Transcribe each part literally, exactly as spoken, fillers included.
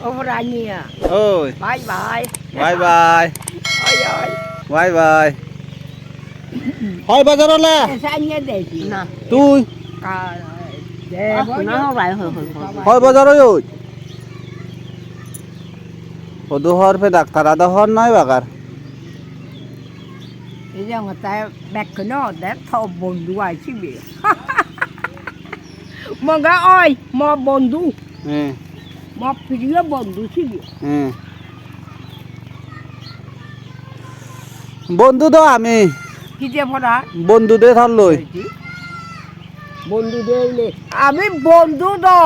Obrania. Oi. Bye bye. Bye bye. Oi, oi. Bye bye. Hoi bojor ole? Sanye desi. Na. Tui? Ka-, de-, ah, bojo. Na, hoi, hoi, hoi, hoi. Hoi bojor oi oi? Hudu hor pedak tara do hor noi bagar. Ei je ngotte bekkuno de to bondhu ai sibe. Moga oi, mo bondhu. Hmm. Mo priyo bondhu sibe. Hmm. Bondhu do ami. Hije pora? Bondhu de thalloi. Hoydi. Bondhu de ile. Ami bondhu do.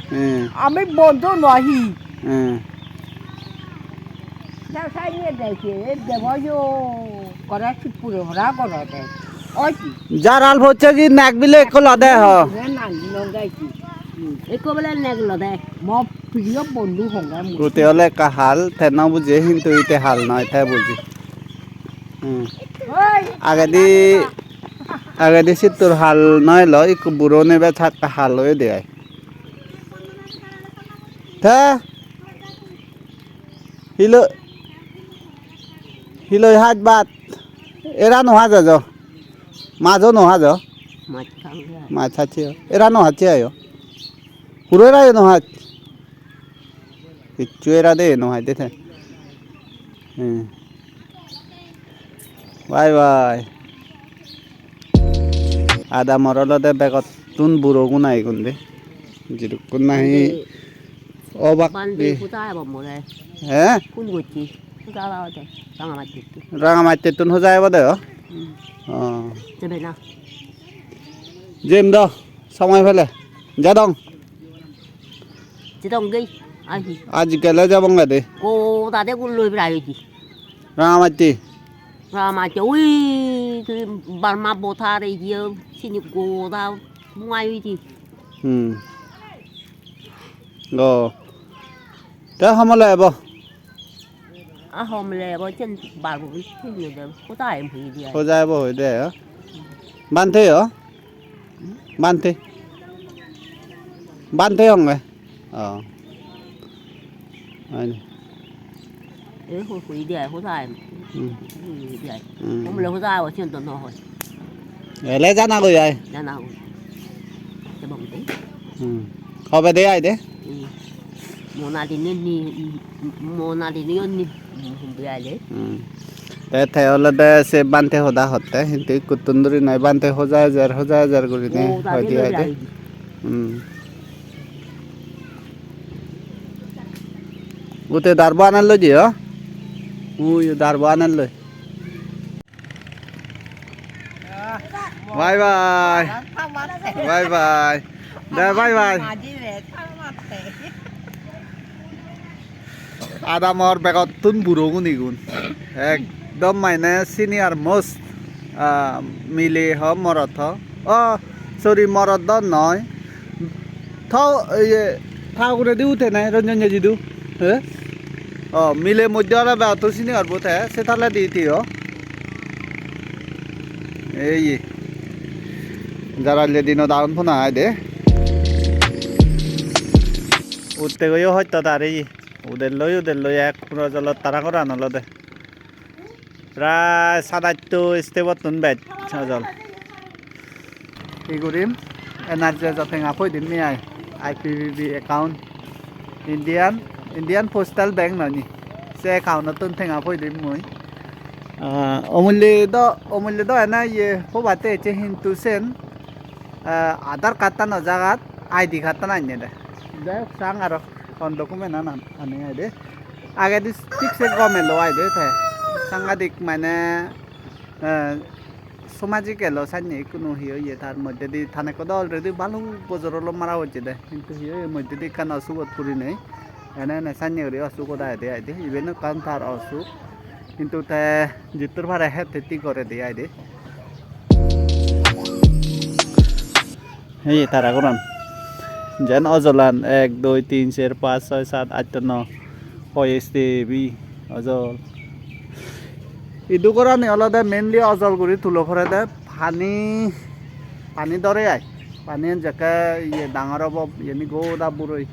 Hmm. Ami bondhu nahi. Hmm. Na sanye desi, e debo yo. Kore sipure hora kore de. Oi ki? Jaral pocche ki nek bile ekko lode ho. Ne nang nong gai ki. Hmm. Ekko bile nek lode. Mo priyo bondhu honge mo. Ute ole ekka hal, te no buje, hintu ite hal noi, te buji. Hmm. Oi. Agedi, agedi sittur hal noi lo, ikko buro nebe thakka hal oye de ai. Te? Hilo, hiloi haj bat. Era no hajo jo. Majo no hajo. Mach khang ya. Mach hache. Era no hache ayo. Huro era no haj. Kichu era de no haj de the. Hmm. Bye bye. Ada mor olode begottun buro guna igun de. Jidukkun nahi obak. Bande de. Kuta ebo more. He? Kun gochi. Kuta ebo de. Ranga matti. Ranga matti tun hoja ebo de o. Hmm. Oh. Jebe na. Jem do. Somoi pele. Jadong. Jadong gei. Ahi. Aaj gele jabong de. Ko dade gulloi prai di. Rangamatti. Rangamatti, ui, tui Burma border iye, sini goda bungai oi di. Hmm. Go. Te homole ebo? A homole ebo, chen barbo, chen de, hoda em hui di ai. Hoda ebo hui de, yo? Bante yo? Bante. Bante honge. Oh. Ai ni. E ho ho ide ai, ho sai. Hmm. Ide ai. Hmm. Homle ho sai, ho chen to no ho. Ele jana goi ai. Jana goi. Te bong te. Hmm. Hobe de ai de? Hmm. Mona dine ni, mona dine ni, hmm, humbi ai de. Hmm. Te, te olode se bante hoda hotte, hintu ikkuttun duri noi, bante hoja ejer, hoja ejer gurinei. O, hoide, hoide. Hmm. Ute darbo anelloi je, o? Ui, darbo anelloi. Bye bye. Bye bye. De, bye bye. Adamor begottun buro gunigun. Ekdom mane senior most, ah, mile ho morot ho. Oh, sorry, morot do noi. Tho, iye, tha uguredi ute nai, Ranjan jejidu. He? Oh, mile moddhe ole begottun senior bo te, se toledi tiyo. Ei ye. Jara le dino daun phuna ai de. Utte goyo hosto tare ye. Udelloi, udelloi ek puro jolot tara goran olode. Prai sat atto step-ottun bej ojol. Hi gurim? N R G S-o tenga poi dim ni ai. I P P B account. Indian, Indian Postal Bank noi ni. Se account-ottun tenga poi dim mui. Ah, Omulli do, Omulli do ena iye pobatte ecche hintu sen, ah, Aadhaar card-tano jagat I D card-tan anne de. Jai hok, sang aro hon document-an an-, ani ai de. Agedi thik se gom elo ai de te. Sangadik mane, eh, somajik elo sanne ikkunu hi oye, tar moddedi tane ekko do already balok bojor olo mara pocche de. Hintu hi oye moddedi ekkan osugot purinei. Ene ene sanne guri osugot ai de ai de. Iben ekkan tar osuk. Hintu te jittur pare het hetti gore de ai de. Ei tara goran. Jen ojolan ek, dui, tin, ser, pach, soi, sat, atto, no. Hoi step-i ojol. Idu gorani olode mainly ojol guri tulo porede pani, pani dore ai. Pani jekke iye dangor obo, iyeni goda buroi.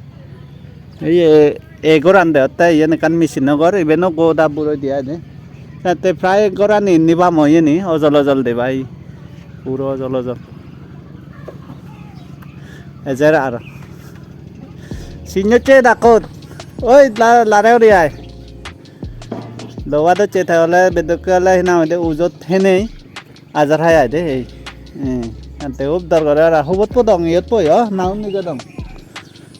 Ei, ei goran deotte, iyen ekkan machine-o gor, iben o goda buroi diya de. Te prai gorani nibam oyeni, ojol ojol de bai. Puro ojol ojol. Ejer ar. Sinnoche dakot. Oi, la-, lare uri ai. Loba docche te ole, bedokke ole hina hoide ujot henei. Ajar hai ai de ei. Eh, ante hub dor gore ara hubot podong iyot poi o, na undi jadong?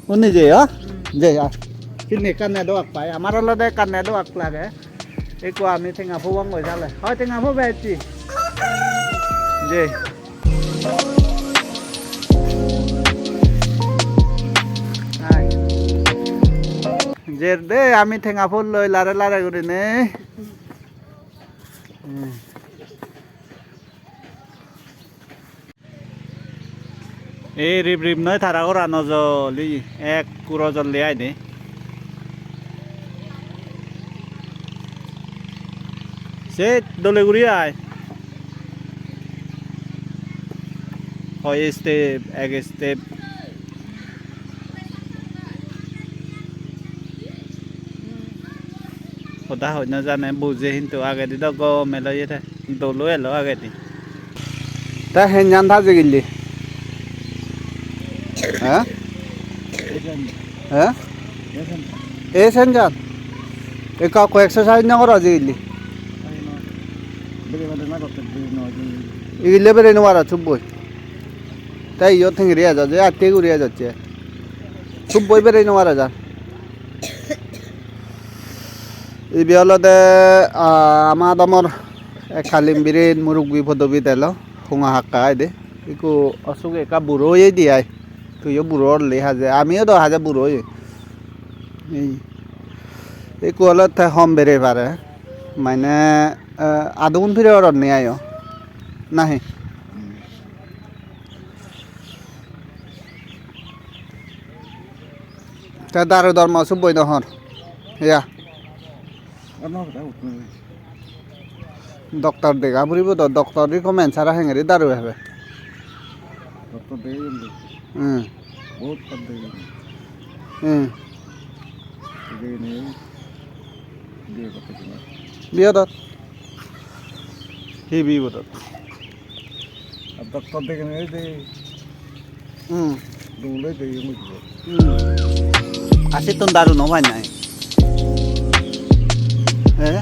Undi je o? Je a. Sini ekkan network pai. Amar olode ekkan network lage. Ekko ami tenga phobong goi jale. Hoi tenga phobe ecchi. Je. Hai. Jer de ami tenga phol loi lare lare gurinei. Hmm. Ei rip rip noi tara goran ojol, ei ek kuro ojol de ai de. Se dole guri ai. Hoi step, ek step. Hoda hoi no jane, buje hintu agedi do gom elo ye te, dolo elo agedi. Te henjan thaji gilli? He? He? Ei senjan? Ekka ekko exercise no goro ji gilli? Igille bere no paro subboi. Te iyot hengiri ejo je, atte guri ejotte. Subboi bere no paro jar. Ibe olode, ah, ama adamor ekkalim biret murubbi podobi delo, hunga hakka ai de. Ikko osuge ekka buro oye di ai. Tuiyo buro orli haje, amiyo do haje buro oye. Ei. Ikko olode hom bere pare. Mane, eh, adun pire oronni ayo. Nahi? Te daru dormo subboi no hor. Ya. Doctor dega puribo do, doctor recommend sara hengeri daru hebe. Doctor dega jemde. Hmm. Bohut pot dega jemde. Hmm. Dega nei. Dega kotto dina. Biodot. Hi biodot? Ar doctor degene ei je Hmm. Dole degene mujunge. Hmm. Ar sittun daru no pai nai. Eh?